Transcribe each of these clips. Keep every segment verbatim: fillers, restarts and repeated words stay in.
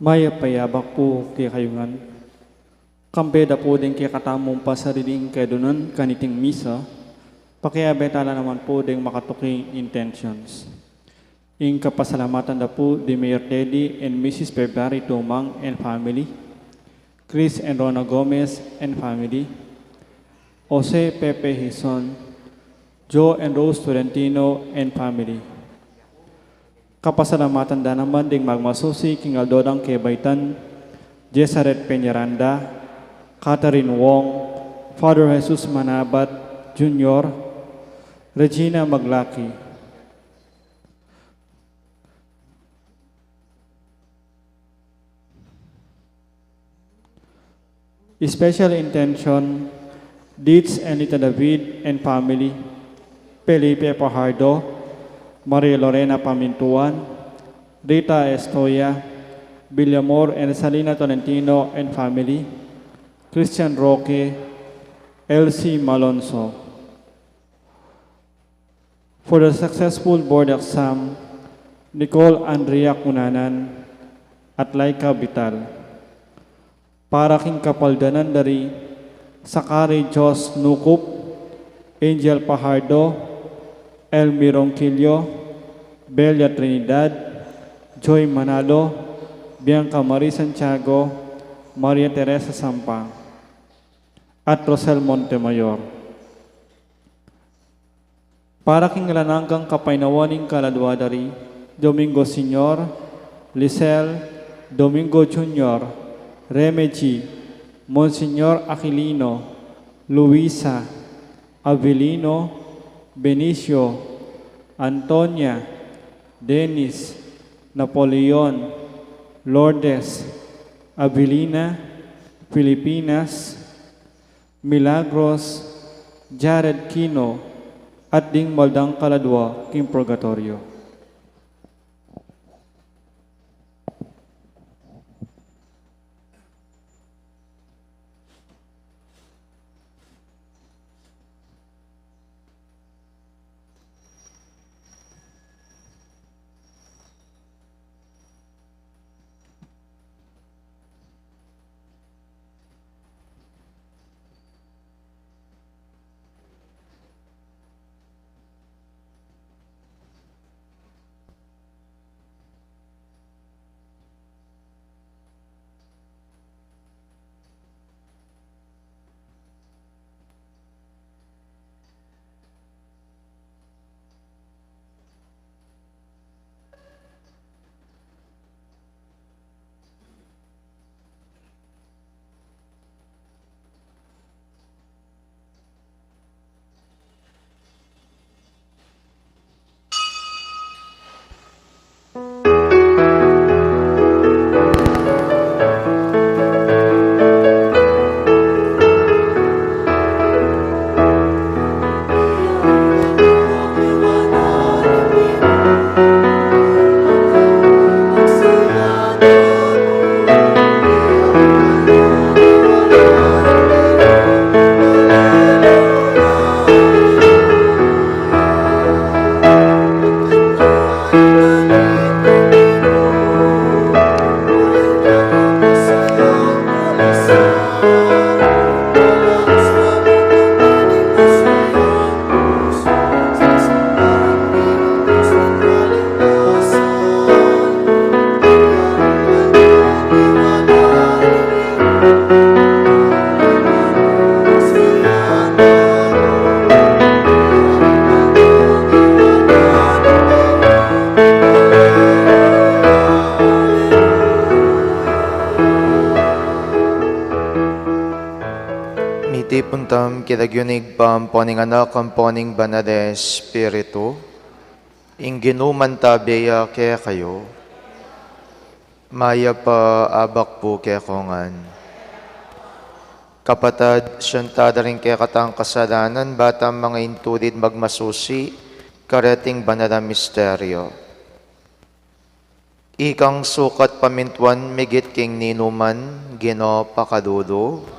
Mayap a abak pu kekayu ngan. Kambe da pu deng kekatamung pasariling kedunan kaniting misa, pakiabe tala naman pu deng makatuking intentions. Ing kapasalamatan da pu di Mayor Teddy and Missus February Tumang and family, Chris and Rona Gomez and family, Jose Pepe Hison, Joe and Rose Tolentino and family. Kapasalamatan da naman ding magmasusi king aldo dang kebaitan, Jesaret Peñaranda, Catherine Wong, Father Jesus Manabat Junior, Regina Maglaki. Special intention, Deeds and Lita David and family, Felipe Fajardo, Maria Lorena Pamintuan, Rita Estoya, Villamor and Salina Tolentino and family, Christian Roque, Elsie Malonzo. For the successful board exam, Nicole Andrea Cunanan at Laika Vital. Para king kapaldanan da ri Sakari Jos Nucup, Angel Fajardo, Elmi Ronquillo, Belia Trinidad, Joy Manalo, Bianca Marie Santiago, Maria Teresa Sampang, at Rosel Montemayor. Para king alang anggang kapaynawan ning kaladua da ri Domingo Senior, Lisel, Domingo Junior, Remeji, Monsignor Aquilino, Luisa, Avelino, Benicio, Antonia, Dennis, Napoleon, Lourdes, Avelina, Filipinas, Milagros, Jared Kino, at ding maldang kaladua king purgatoryo. Mitipun tamu king lagyu ning Ibpa, ampo ning Anak, ampo ning Banal a Espiritu. Ing Ginu mantabe ya kekayu. Mayap a abak pu kekongan. Kapatad, sisian tala ring kekatang kasalanan, ba tang manga intulid magmasusi kareting banal a misteryo. Ikang sukat pamintuan migit king ninuman, Ginu, pakalulu.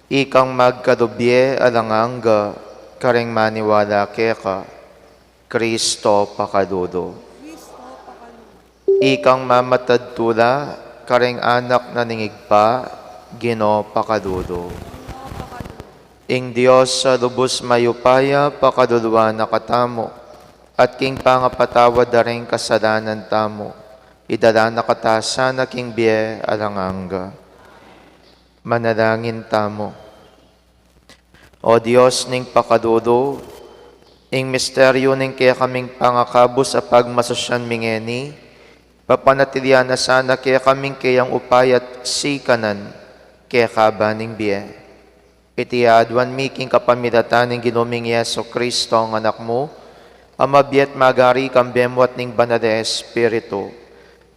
Ikang magkalub bie alang angga kareng maniwala keka, Kristo, pakalulu. Ikang mamatad tula karing anak na ning Ibpa, Ginu, pakalulu. Ing Dios a lubus mayupaya pakaluluan na katamu, at king pangapatawad da ring kasalanan tamu, idala na kata sana king bie alang angga. Manalangin tamu. O Dios ning pakalulu, ing misteryu ning kekaming pangakabus a pagmasusyan mi ngeni, papanatilian na sana kekaming keyang upaya at sikanan kekaba ning bie. Iti aduan mi king kapamilatan ning Ginu ming Jesu Kristo, a Anak mu, a mabie at magari kambe mu at ning Banal a Espiritu,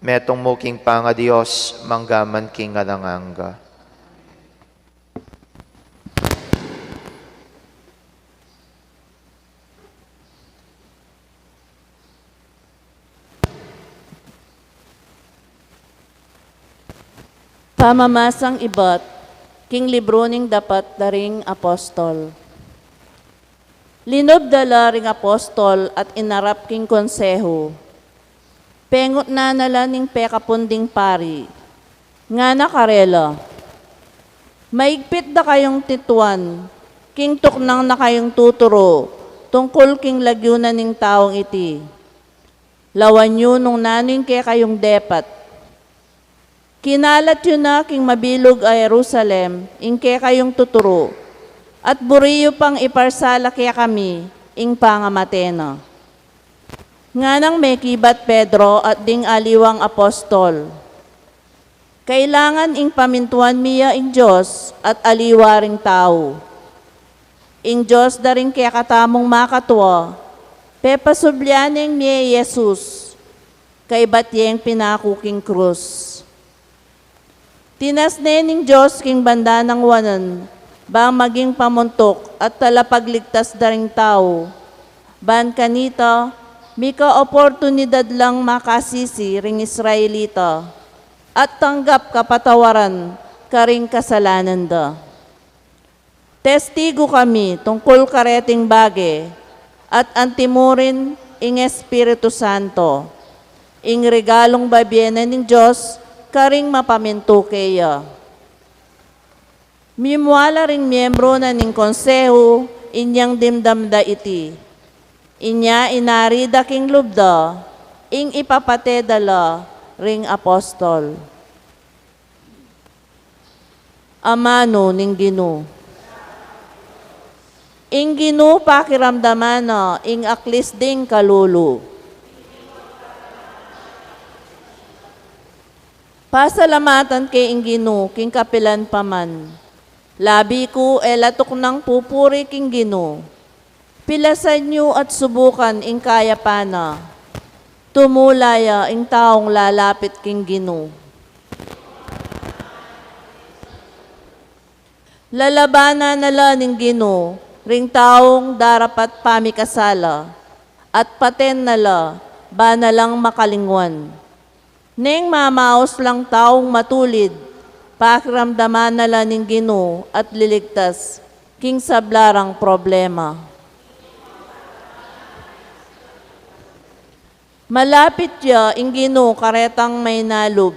metung mu king pangaDios, mangga man king alang angga. Pamamasang ibat king libru ning Dapat da ring Apostol. Linub da la ring apostol at inarap king konsehu. Pengutnan na la ning pekapun ding pari, ngana karela, "Maigpit da kayung tituan king tuknang na kayung tuturu tungkul king lagyu na ning taung iti. Lawan yu nung nanu ing kekayung depat. Kinalat yu na king mabilug a Jerusalem ing kekayung tuturu, at buri yu pang iparsala kekami ing pangamate na." Nganang mekibat Pedro at ding aliwang apostol, "Kailangan ing pamintuan mi ya ing Dios at aliwa ring tau. Ing Dios da ring kekatamung makatua, pepasublian neng mie i Jesus, kaybat yeng pinaku king krus. Tinas ne ning Dios king banda nang wanan, bang maging pamuntuk at talapagligtas da ring tau. Ban kanita, mika oportunidad lang makasisi ring Israelita at tanggap kapatawaran karing kasalanan da. Testigu kami tungkul kareting bage, at antimurin ing Espiritu Santo, ing regalung babie na ning Dios karing mapamintu keya." Mimua la ring miembru na ning konsehu inyang dimdam da iti. Inya inari da king lub da ing ipapate da la ring apostol. Amanu ning Ginu. Ing Ginu pakiramdaman na ing aklis ding kalulu. Pasalamatan ke ing Ginu king kapilan pa man. Labi ku e la tuknang pupuri king Ginu. Pilasan yu at subukan ing kayapan na. Tumula ya ing taung lalapit king Ginu. Lalabanan na la ning Ginu ring taung darapat pamikasala, at paten na la, ba na lang makalingwan. Neng mamaus lang taung matulid, pakiramdaman na la ning Ginu at liligtas king sabla rang problema. Malapit ya ing Ginu karetang mainalub,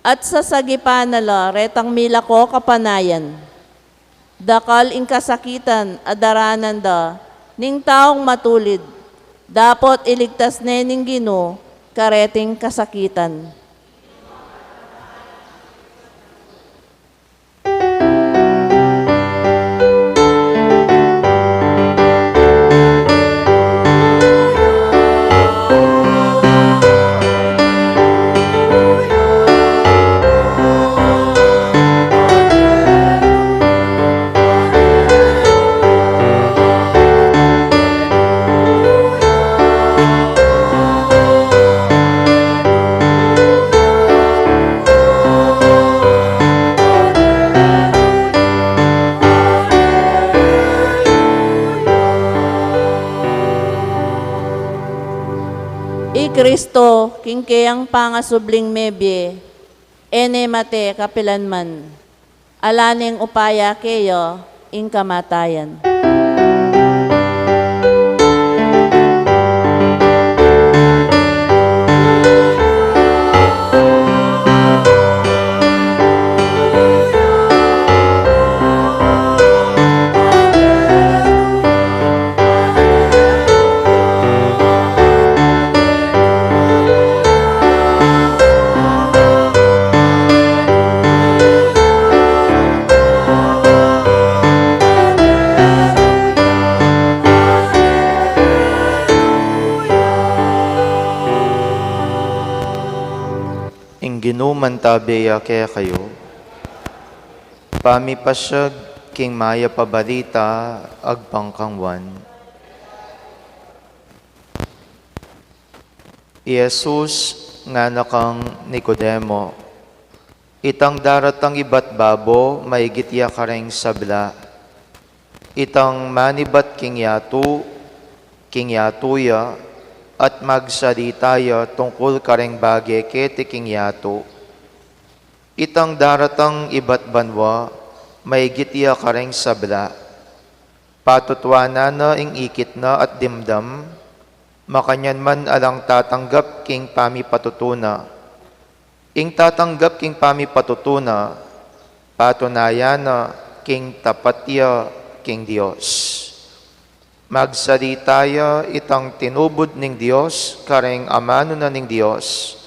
at sasagipan na la retang milako kapanayan. Dakal ing kasakitan a daranan da ning taung matulid, dapot iligtas ne ning Ginu kareting kasakitan. I Kristo, king keyang pangasubling mebie, e ne mate kapilan man. Ala neng upaya keya ing kamatayan. Numan tabe ya kekayu. Pamipasiag king mayap a balita agpang kang Juan. I Jesus ngana kang Nicodemo, "Itang daratang ibat babo, maigit ya kareng sabla. Itang manibat king yatu, king yatu ya, at magsalita ya tungkul kareng bage keti king yatu. Itang daratang ibat banua, maigit ya kareng sabla. Patutuanan na ing ikit na at dimdam, makanyan man alang tatanggap king pamipatutu na. Ing tatanggap king pamipatutu na, patunayan na king tapat ya king Dios. Magsalita ya itang tinubud ning Dios kareng amanu na ning Dios,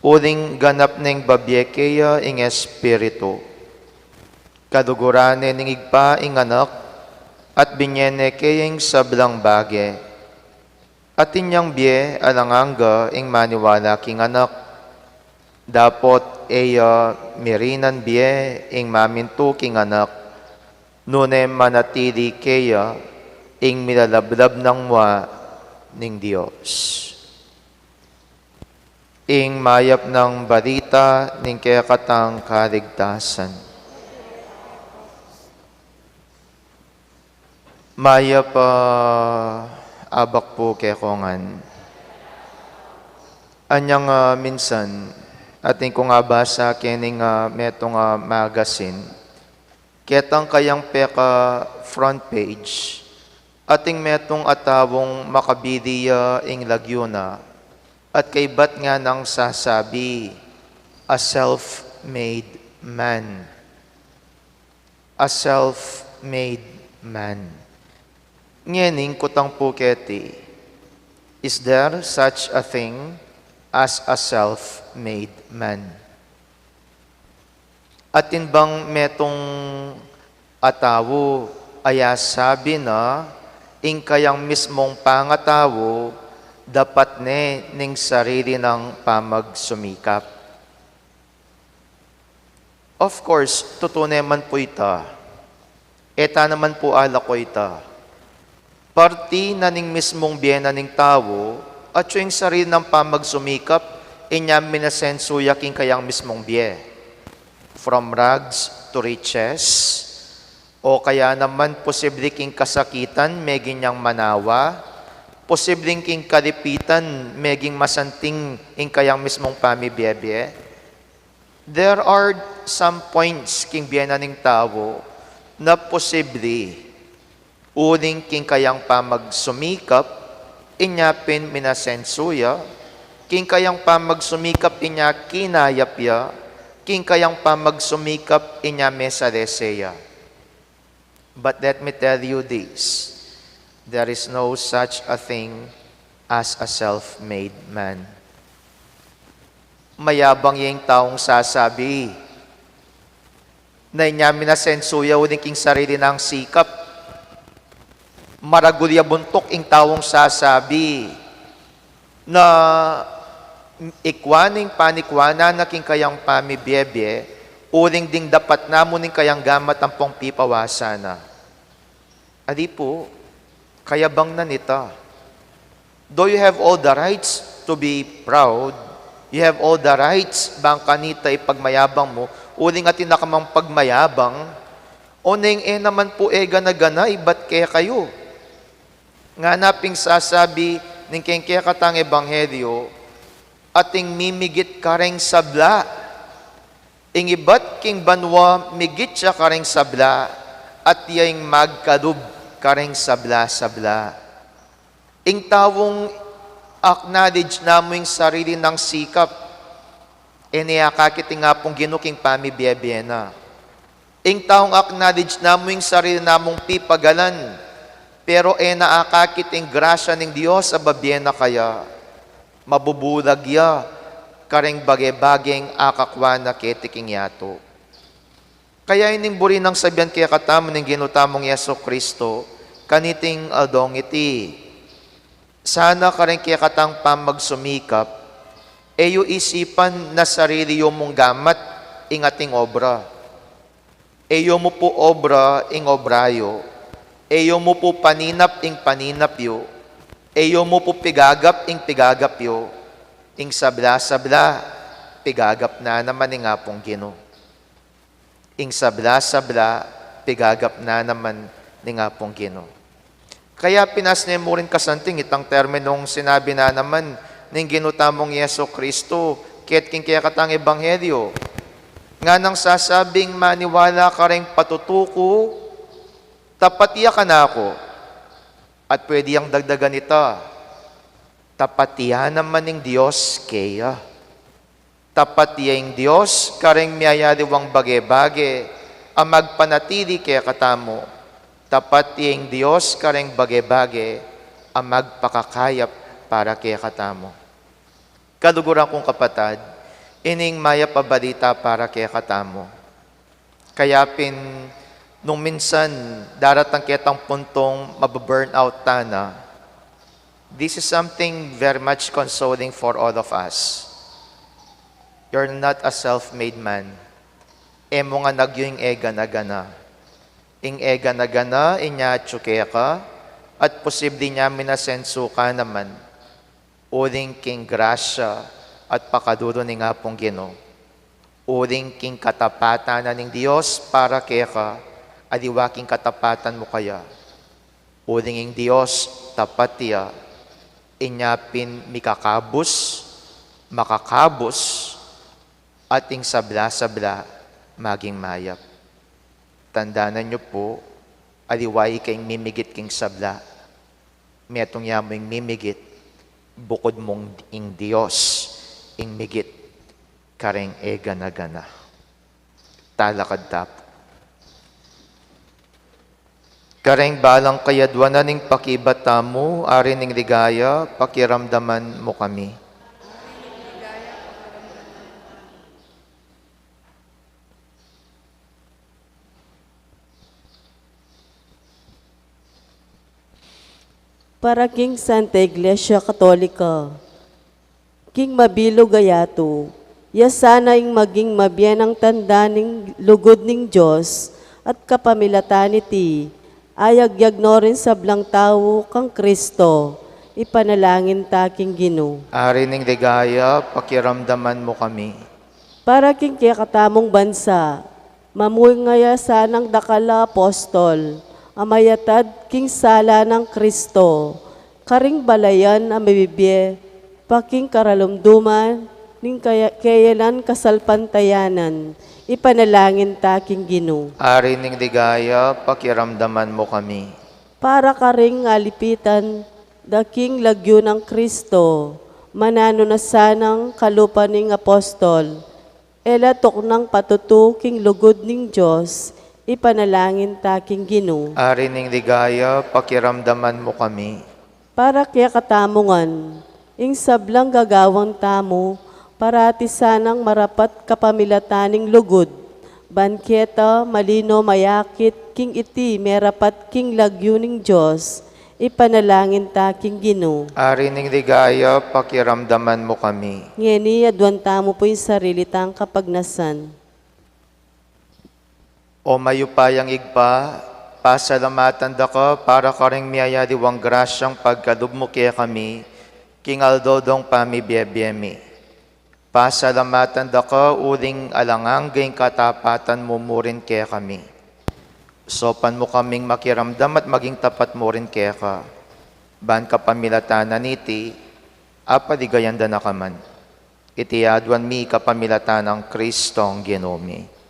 uling ganap neng babie keya ing Espiritu. Kaluguran ne ning Ibpa ing Anak, at binie ne keya ing sablang bage. Atin yang bie alang angga ing maniwala king Anak. Dapot e ya mirinan bie ing mamintu king Anak, nune manatili keya ing milalablab nang mua ning Dios." Ing mayap nang balita ning kekatang kaligtasan. Mayap a abak pu kekongan. Anyang, ah, minsan, atin kung abasa kening, ah, metung, ah, magazine, ketang kayang peka front page, ating metung a taung makabili ya ing lagyu na, at kaybat nganang sasabi, "A self-made man." A self-made man. Ngening kutang pu keti, is there such a thing as a self-made man? Atin bang metung a tau a ya sabi na ing kayang mismung pangatau dapat ne ning sarili nang pamagsumikap? Of course, tutu ne man pu ita. E ta naman pu alako ita. Parti na ning mismung bie na ning tau, at yung sarili nang pamagsumikap, inya minasensu ya king kayang mismung bie. From rags to riches, o kaya naman posible king kasakitan, meging yang manawa, posible king kalipitan, meging masanting ing kayang mismung pamibie-bie. There are some points king bie na ning tau na posible uling king kayang pamagsumikap, inya pin minasensu ya, king kayang pamagsumikap, inya kinayap ya, king kayang pamagsumikap, inya mesalese ya. But let me tell you this, there is no such a thing as a self-made man. Mayabang ya ing taung sasabi na inya minasensu ya uling king sarili nang sikap. Maragul ya buntuk ing taung sasabi na ikwa ning panikwanan na king kayang pamibie-bie, uling ding dapat namu ning kayang gamat ampong pipawasan na. Ali pu, kayabang na nita. Though you have all the rights to be proud, you have all the rights bang kanita ipagmayabang mu, uling atin na ka mang pagmayabang, oneng e naman pu e gana-gana ibat kekayu. Ngana ping sasabi ning keng kekatang ebanghelyo, ating mimigit kareng sabla. Ing ibat king banua migit ya kareng sabla, at ya ing magkalub kareng sabla-sabla. Ing taung acknowledge na mu ing sarili nang sikap, e ne akakit ing Apung Ginu king pamibie-bie na. Ing taung acknowledge na mu ing sarili namung pipagalan, pero e na akakit ing grasya ning Dios a babie na kaya, mabubulag ya kareng bage-bageng akakwa na keti king yatu. Kaya ining buri nang sabian kekatamu ning Ginu tamung Jesu Kristo kaniting aldong iti, sana kareng kekatang pamagsumikap, E yu isipan na sarili yu mung gamat ing ating obra. E yu mu pu obra ing obra yu. E yu mu pu paninap ing paninap yu. E yu mu pu pigagap ing pigagap yu. Ing sabla-sabla, pigagap na naman ning Apung Ginu. Ing sabla-sabla, pigagap na naman ning Apung Ginu. Kaya pinasne mu rin kasanting itang terminong sinabi na naman ning Ginu tamung Jesu Kristo, ket king kekatang ebanghelyo. Nganang sasabing maniwala kareng patutu ku, tapat ya kanaku. At pwede yang dagdagan ita, tapat ya naman ning Dios keya. Tapat ya ing Dios kareng miyayaliwang bage-bage a magpanatili kekatamu. Tapat ya ing Dios kareng bage-bage a magpakakayap para kekatamu. Kaluguran kung kapatad, ining mayap a balita para kekatamu. Kaya pin, nung minsan daratang ketang puntong mababurnout tana, this is something very much consoling for all of us. You're not a self-made man. E mu nganag yu ing e gana-gana. Ing e gana-gana inya atyu keka, at posible inya minasensu ka naman. Uling king grasya at pakalulu ning Apung Ginu. Uling king katapatan na ning Dios para keka, aliwa king katapatan mu kaya. Uling ing Dios tapat ya, inya pin mikakabus, makakabus, at ing sabla-sabla maging mayap. Tandanan yu pu, aliwa ika ing mimigit king sabla. Metung ya mu ing mimigit, bukud mung ing Dios ing migit kareng e gana-gana. Talakad ta pu. Kareng balang kayadwanan ning pakibat tamu, Ari ning Ligaya, pakiramdaman mu kami. Para king Santa Iglesia Katolika, king mabilug a yatu, ya sana ing maging mabie nang tanda ning lugud ning Dios, at kapamilatan niti, ayagyag no ring sablang tau kang Kristo, ipanalangin ta king Ginu. Ari ning Ligaya, pakiramdaman mu kami. Para king kekatamung bansa, mamuhay ngaya sanang dakal a apostol, a mayatad king sala nang Kristo, karing balayan a mabibie, pa king karalumduman, ning kaya-, keyanan kasalpantayanan, ipanalangin ta king Ginu. Ari ning Ligaya, pakiramdaman mu kami. Para karing alipitan da king lagyu nang Kristo, mananu na sanang kalupa ning apostol, e la tuknang patutu king lugud ning Dios, ipanalangin ta king Ginu. Ari ning Ligaya, pakiramdaman mu kami. Para kekatamu ngan, ing sablang gagawan tamu, parati sanang marapat kapamilatan ning lugud, ban keta malino mayakit king iti merapat king lagyu ning Dios, ipanalangin ta king Ginu. Ari ning Ligaya, pakiramdaman mu kami. Ngeni, aduan tamu pu ing sarili tang kapagnasan. O mayupayang Ibpa, pasalamatan da ka para karing miyayaliwang grasyang pagkalub mu kekami, king aldo-aldong pamibie-bie mi. Pasalamatan da ka uling alang angga ing katapatan mu murin kekami. Saupan mu kaming makiramdam at maging tapat murin keka. Ban kapamilatan na niti, apaligayan da na ka man. Iti aduan mi kapamilatan nang Kristong Ginu mi.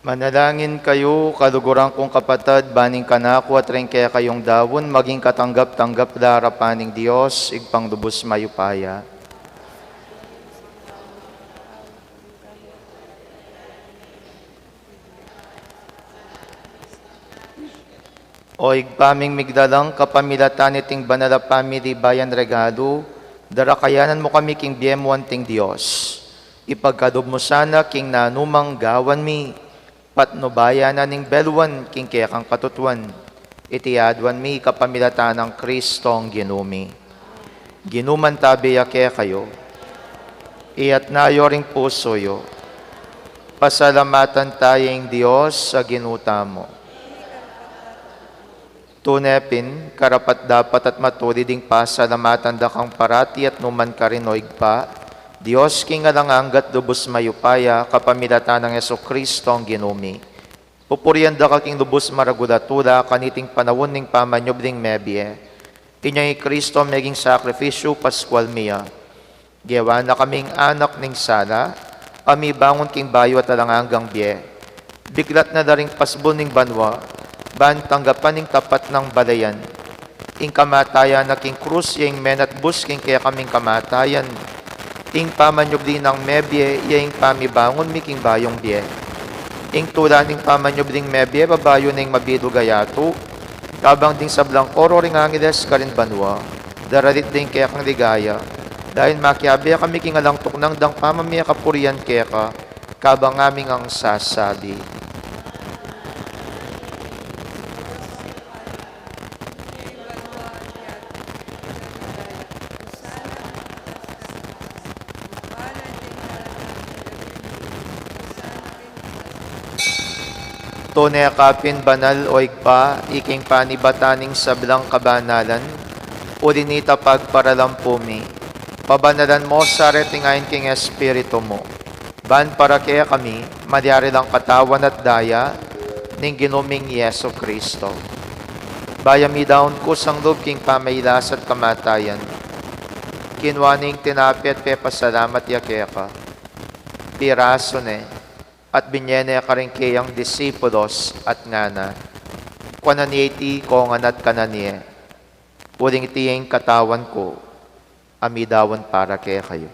Manalangin kayu, kaluguran kung kapatad, ban ing kanaku at ring kekayung daun maging katanggap-tanggap la king arapan ning Dios, Ibpang lubus mayupaya. O Ibpa ming migdalang, kapamilatan niting banal a pamilibayan regalu, darakayanan mu kami king bie mu anting Dios. Ipagkalub mu sana king nanumang gawan mi, patnubayan na ning beluan king kekang katutuan. Iti aduan mi kapamilatan nang Kristong Ginu mi. Ginu, mantabi ya kekayu. Iyatas yu ring pusu yu. Pasalamatan taya ing Dios a Ginu tamu. Tune pin, karapat-dapat at matulid ing pasalamatan da kang parati at nukarin man, O Ibpa, Dios king alang angga at lubus mayupaya, kapamilatan nang Jesukristong Ginu mi. Pupurian da ka king lubus maragul a tula kaniting panaun ning pamanyubling mebie. Inya i Kristo meging sakrifisyu paskual mi ya. Gewa na kaming anak ning sala, a mibangun king bayu at alang anggang bie. Biklat na la ring pasbul ning banua, ban tanggapan ning tapat nang balayan. Ing kamatayan na king krus ya ing menatbus king kekaming kamatayan. Ing pamanyubli nang mebie ya ing pamibangun mi king bayung bie. Ing tula ning pamanyubling mebie, babayu na ing mabilug a yatu, kabang ding sablang koro ring angeles karin banua, daralit da ing kekang ligaya, dahil makiabe kami king alang tuknang dang pamamie kapurian keka, kabang ngaming sasabi. Tune ka pin banal, O Ibpa, iking panibatan ning sablang kabanalan, uli nita pagparalampu mi, pabanalan mu sa reting ain king Espiritu mu, ban para kekami, malyari lang katawan at daya ning Ginu ming Jesucristo. Bayu mi daun kusang lub king pamailas at kamatayan, kinua ne ing tinape at pepasalamat ya keka. Pirasu ne, at binye ne karing keyang disipulos at ngana, kuanan ye iti kongan at kanan ye, uling iti ing katawan ku, a midaun para kekayu.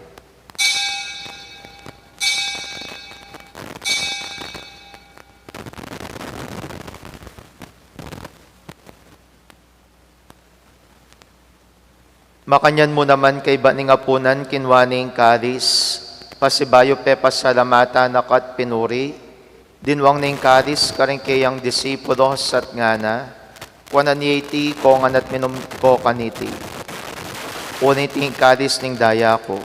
Makanyan mu naman kaybat ning apunan, kinua ne ing kalis, pasibayu pepasalamatan na ka at pinuri, dinwang ne ing kalis karing keyang disipulos at ngana, kuanan ye iti kongan at minum ko kaniti, uling iti ing kalis ning daya ku,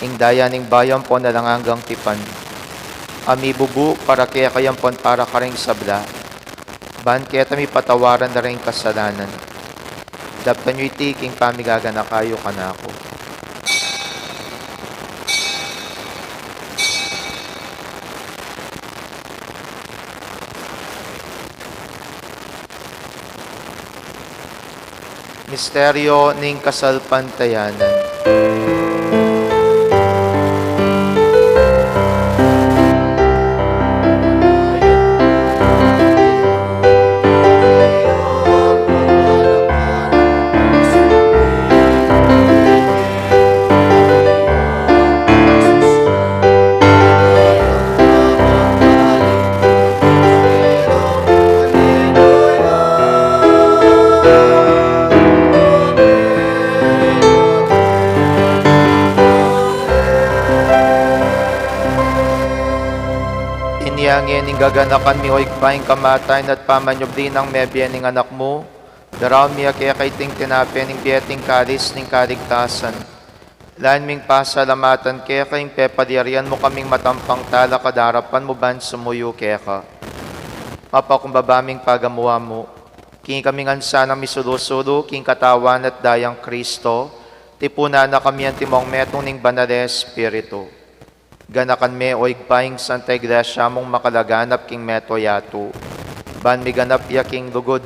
ing daya ning bayu ampon alang anggang tipan, a mibubu para kekayu ampon para karing sabla, ban keta mipatawaran la ring kasalanan. Daptan yu iti king pamigaganaka yu kanaku. Misteryo ning kasalpantayanan. Inya ngeni gaganakan mi, o Ibpa, ing kamatayan at pamanyubli nang mebie ning Anak mu, daraun mi keka iting tinape ning bie at ing kalis ning kaligtasan. Lain ming pasalamatan keka ing pepalyarian mu kaming matampang talakad king arapan mu ban sumuyu keka. Mapakumbaba ming pagamuan mu, king ikami ngan sanang misulu-sulu king katawan at dayang Kristo, tipunan na kami antimong metung ning Banal a Espiritu. Ganakan me, o Ibpa, ing Santa Iglesia mung makalaganap king meto yatu, ban miganap ya king lugud,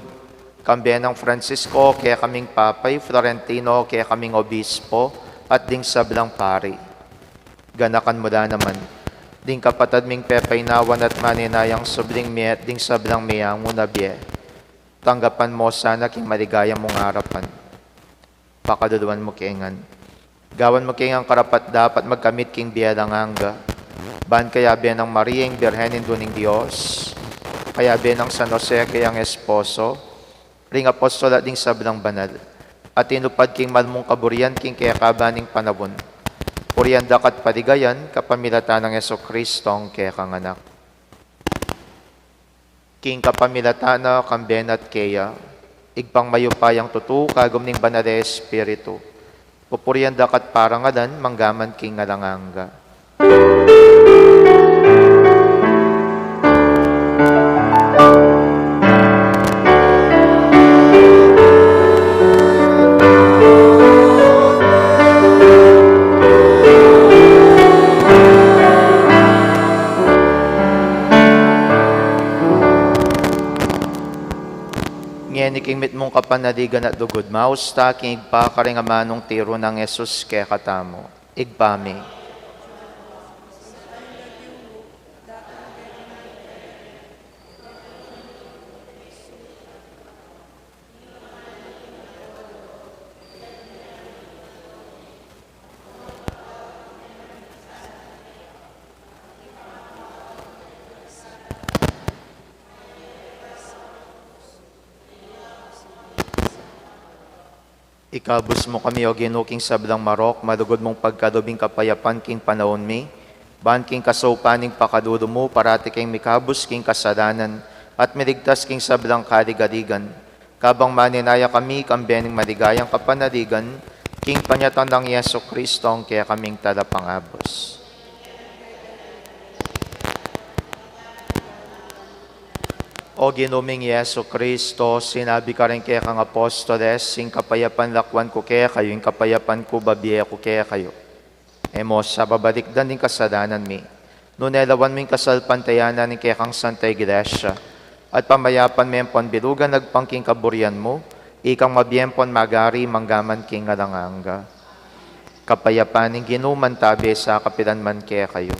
kambe nang Francisco, kekaming Papa, i Florentino, kekaming Obispo, at ding sablang pari. Ganakan mu la naman Ding kapatad ming pepainawan at maninayang subling mie at ding sablang meangu na bie, tanggapan mo sana king maligaya mung arapan. Pakaluluan mu ke ngan. Gawan mu ke ngan karapat-dapat magkamit king bie alang angga. Ban kayabe nang Maria ing Birhen Indu ning Dios, kayabe nang San Jose kayang esposo, ring apostol at ding sablang banal, a tinupad king mal mung kaburian king kekaban ning panaun, purian da ka at paligayan kapamilatan nang Jesucristong kekang Anak. King kapamilatan na, kambe na at keya, Ibpang mayupayang tutu, kagum ning Banal a Espiritu, pupurian da ka at parangalan manggaman king alang angga. Ngeni king mitmung kapanaligan at lugud, mausta king Ibpa karing amanung tiru nang Jesus kekatamu. Ibpa mi. Ikabus mu kami, O Ginu, king sablang marok, malugud mung pagkalub ing kapayapan king panaun mi, ban king kasaupan ning pakalulu mu, parati kaming mikabus king kasalanan, at miligtas king sablang kaligaligan. Kabang maninaya kami, kambe ning maligayang kapanaligan, king panyatang nang Jesucristong kekaming Talapangabus. O Ginu ming Jesucristo, sinabi karing kekang apostoles, ing kapayapan lakwan ku kekayu, ing kapayapan ku babie ku kekayu. E mu sa babalikdan ing kasalanan mi, nune lawan mu ing kasalpantayanan ning kekang Santa Iglesia, at pamayapan me ampon bilugan agpang king kaburian mu, ikang mabie ampon magari manggaman king alang angga. Kapayapan ning Ginu mantabe sa kapilan man kekayu.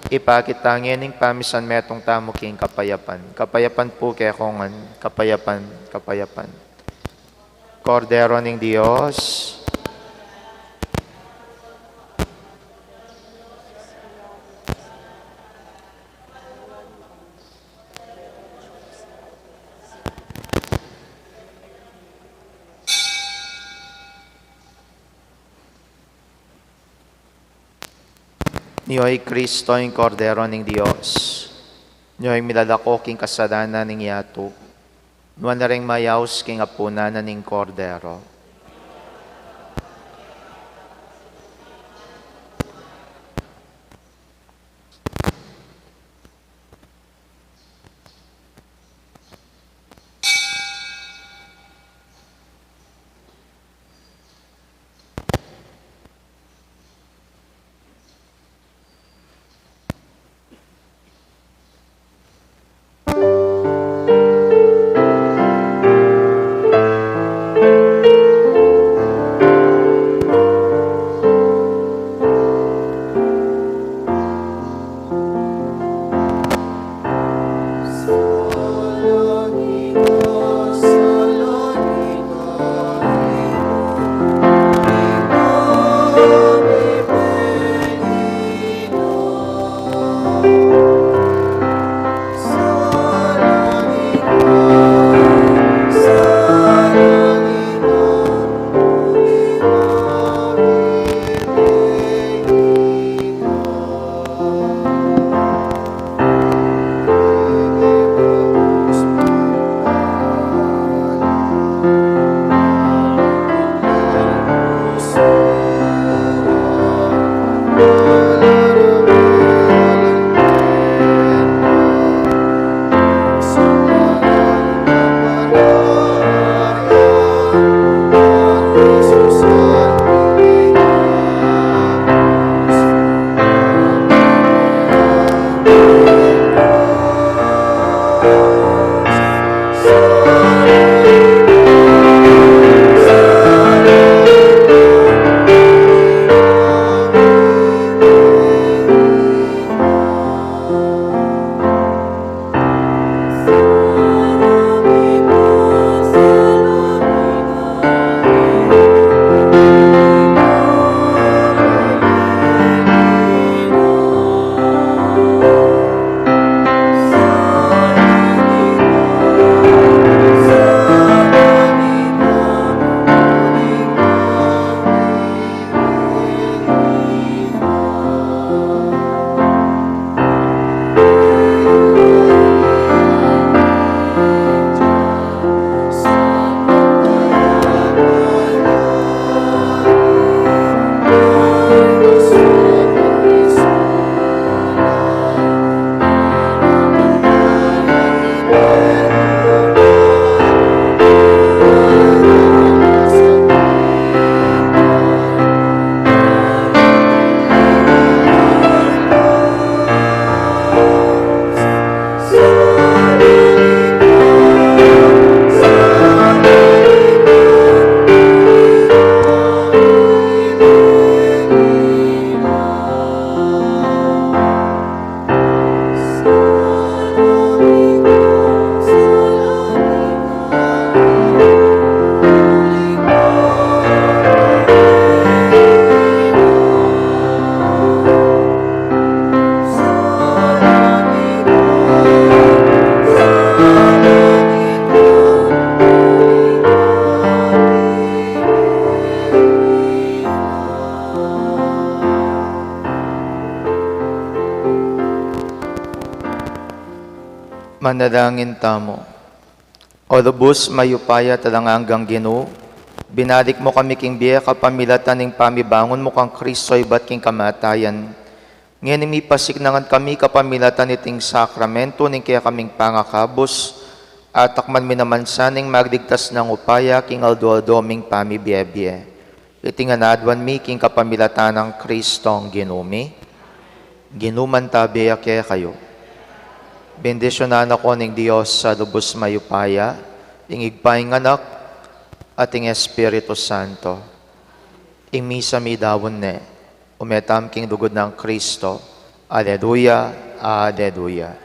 Ipakit ta ngening pamisanmetung tamu king kapayapan. Kapayapan pu kekongan, kapayapan, kapayapan. Kordero ning Dios. Nio i Kristo, ing Kordero ning Dios. Nio ing milalako king kasalanan ning yatu. Nuan la ring mayaus king apunan na ning Kordero. Manalangin tamu. O lubus mayupaya at alang anggang Ginu, binalik mu kami king bie kapamilatan ning pamibangun mu kang Kristo ibat king kamatayan. Ngeni mipasiknangan kami kapamilatan niting sakramento ning kekaming pangakabus, atakman mi naman sa ning magligtas nang upaya king aldo-aldo ming pamibie-bie. Iti ngan aduan mi king kapamilatan nang Kristong Ginu mi. Ginu mantabe ya kekayu. Bendisyunan na kayu ning Dios a lubus mayupaya, ing Ibpa, ing Anak, at ing Espiritu Santo. Ing misa midaun ne, ume tamu king lugud nang Kristo. Aleluya, aleluya.